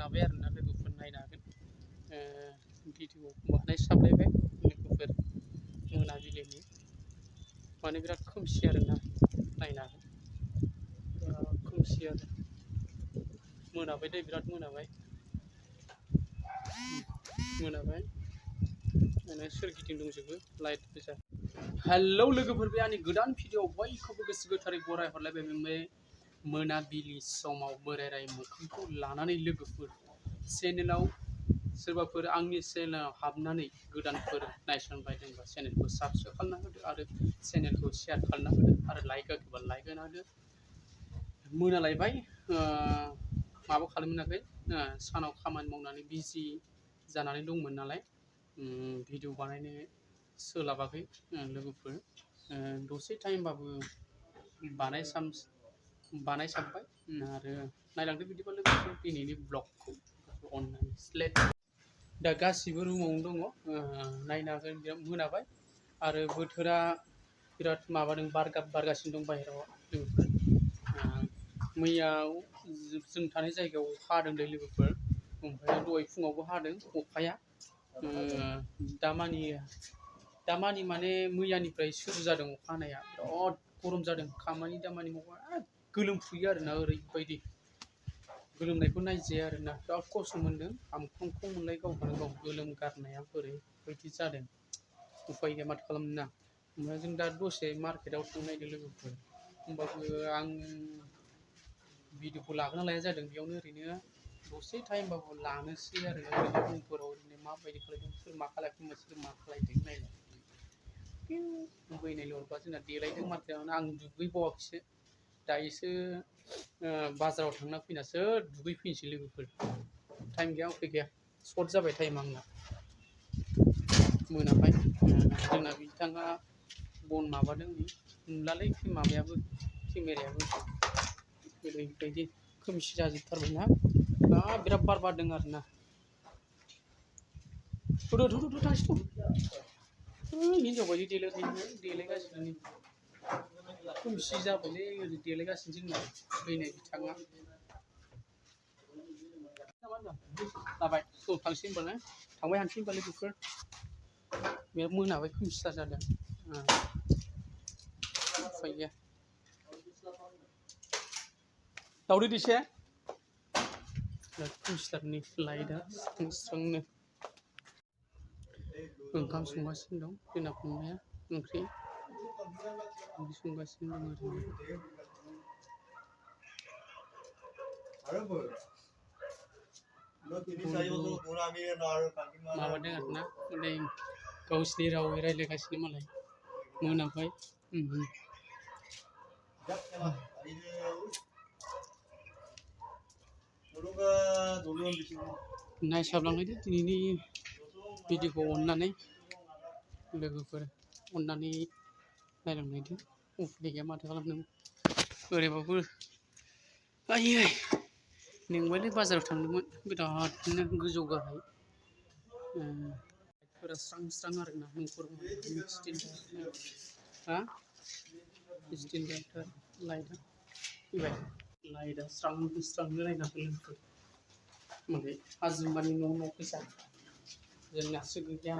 मोनाबाय आरोना लोगोफोर नायनो हागोन भिडिअ बानाय साबलायबाय लोगोफोर मोनाबिलिनि माने बिराद खोमसि आरोना नायनो हागोन खोमसि आरो मोनाबाय दै बिराद मोनाबाय माने सोरगिदिं दंजोबो लाइट गोजा। हेलौ लोगोफोर बे आंनि गोदान भिडिअ बयखौबो गोसो गोथारै बराय हरलायबाय बे मोनाबिलि समाव बोराय मोखांखौ लानानै लोगोफोर चेनेलाव सोरबाफोर आंनि चेनेलाव हाबनानै गोदानफोर नायसनबायदोंबा चेनेलखौ साबस्क्राइब खालामना होदो आरो चेनेलखौ शेयार खालामना होदो आरो लाइक होयोबा लाइक होना होदो। मोनालायबाय माबा खालामोनाखै सानाव खामानि मावनानै बिजि जानानै दंमोन नालाय भिडिअ बानायनो सोलाबाखै लोगोफोर दसे टाइमबाबो बानायसाबबाय आरो नायलांदो बिदिबा लोगोफोर दिनैनि ब्लगखौ अननानै दा गासिबो रुमावनो दङ नायनो हागोन बिराद मोनाबाय आरो बोथोरा बिराद माबादों बारगासिनो दं बाहेरायाव लोगोफोर मैया जों थानाय जायगायाव अखा हादोंलै लोगोफोर ओमफ्राय दहाय फुङावबो हादों अखाया दामानि माने मैयानिफ्राय सुरु जादों अखा हानाया बिराद गरम जादों खामानि दामानि मावबा गोलोमफुयो आरोना ओरैबायदि गोलोमनायखौ नायजाया आरोना बिराद खस्थ' मोनदों हामख्रंख्रं मोनलाय गावखौनो गाव गोलोम गारनाया बोरैबायदि जादों उफाय गैया माथो खालामनो ना। ओमफ्राय जों दा दसे मार्केटाव थांनो नागिरदों लोगोफोर होमबाबो आं भिडिअखौ लागोना लाया जादों बेयावनो ओरैनो दसे टाइमबाबो लानोसै आरो ओरैनो रुमफोराव ओरैनो माबायदि खालायदों सोर मा खालायाखै सोर मा खालायदों नायनो दुगैनायल' हरबा जोंना देलायदों माथो आं दुगैबावाखैसो दायोसो बाजाराव थांना फैनासो दुगैफैनोसै लोगोफोर टाइम गैया उफाय गैया सर्ट जाबाय टाइमा आंना मोनाबाय जोंना बिथाङा बन माबादों नुलालै माबायाबो केमेरायाबो ओरैबायदि खोमसि जाजोबथारबायना बिराद बार बारदों आरोना थुदो थांसै हिनजाव बायदि देलायगासिनो खोमसि जाबायलै ओरै देलायगासिनो जोंना फैनाय बिथाङा जाबाय थांसै होनबानो थांबाय हानोसै होनबा लोगोफोर बिराद मोनाबाय खोमसिथार जादों उफाय गैया दावदै दैसे बिराद खोमसिथारनि लाइटआ स्रांनो ओंखाम संगासिनो दं जोंना फंबाया ओंख्रि संगासिनो दं माबादों आरोना ओरै गावसिनि रावै रायज्लायगासिनो मालाय मोनाबाय नायसाबलांलायदो दिनैनि भिडिअखौ अननानै लोगोफोर अननानै नायलांलायदो उफाय गैया माथो खालामनो ओरैबाबो आयै मेंबायलै बाजाराव थांदोंमोन बिरादनो गोजौ गाहाय लाइटफोरा स्रां आरोना न'फोराव स्टिल लाइटआ फैबाय लाइटआ स्रांनो नायना लोगोफोर माने आजुम्बानि न' फैसा जोंनासो गैया